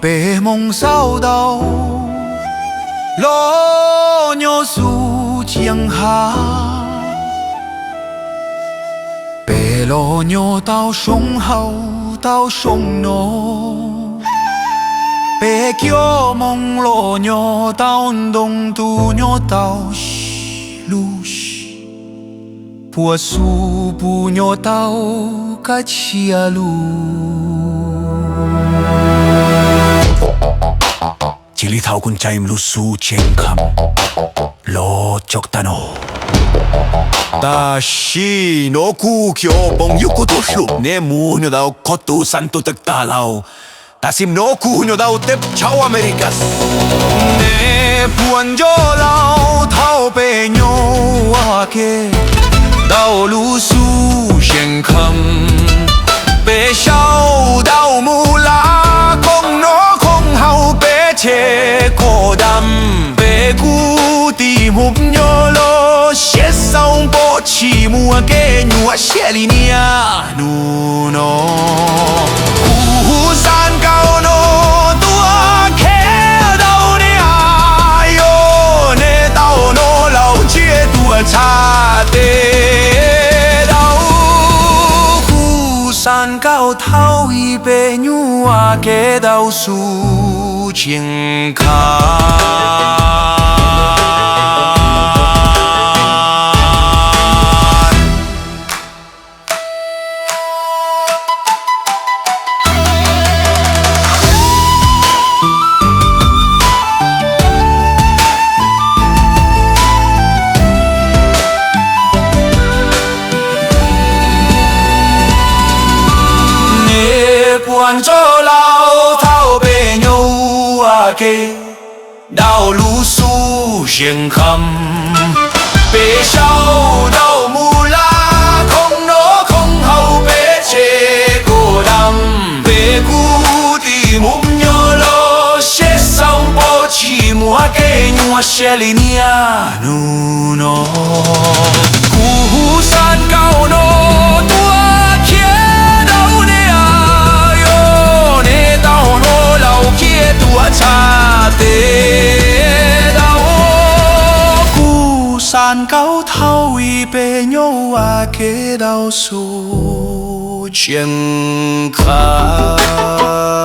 Peb hmoob xauj tau los nyob xub ceev hav, peb los nyob tau soo hauv tau soo no, peb cov hmoob los nyob tau ntoo tu nyob tau lub si, puas xub puas nyob tau kab tsiaj lug. Cia li thaum kuv ntshai lub xub ceev kham los cov tag no. Tab sis nov kuv cov phooj ywg kuv tug hlub, nej mus nyob tau qhov tus xav tus tawg tag lauj. Tab sis nov kuv nyob tau teb chaws Amelikas. Nej puas nco lauj thaum peb nyuam ua ke tau lub xub ceev kham, peb sau tau mus laj khoom noj khoom haus peb tshem kom dam, peb kuj tig mus nyob los siab xaus pom tsis muaj kev nyuaj siab li niaj hnub no. Kuv xav nkaum no tuaj qhia rau nej, yog nej tau hnov laus ntsiab tuaj tshaj tes dau. Kuv xav nkaum thaum ub peb nyuam ua ke tau xub ceev kham. Nej puas nco lauj thaum peb nyuam ua ke tau lub xub ceev kham, peb sau tau mus laj khoom noj khoom haus peb tshem kom dam, peb kuj tig mus nyob los siab xaus pom tsis muaj kev nyuaj siab li niaj hnub no. Kuv xav nkaum no tuaj qhia rau nej, yog nej tau hnov laus ntsiab tuaj tshaj tes dau. Kuv xav nkaum thaum ub peb nyuam ua ke tau xub ceev kham.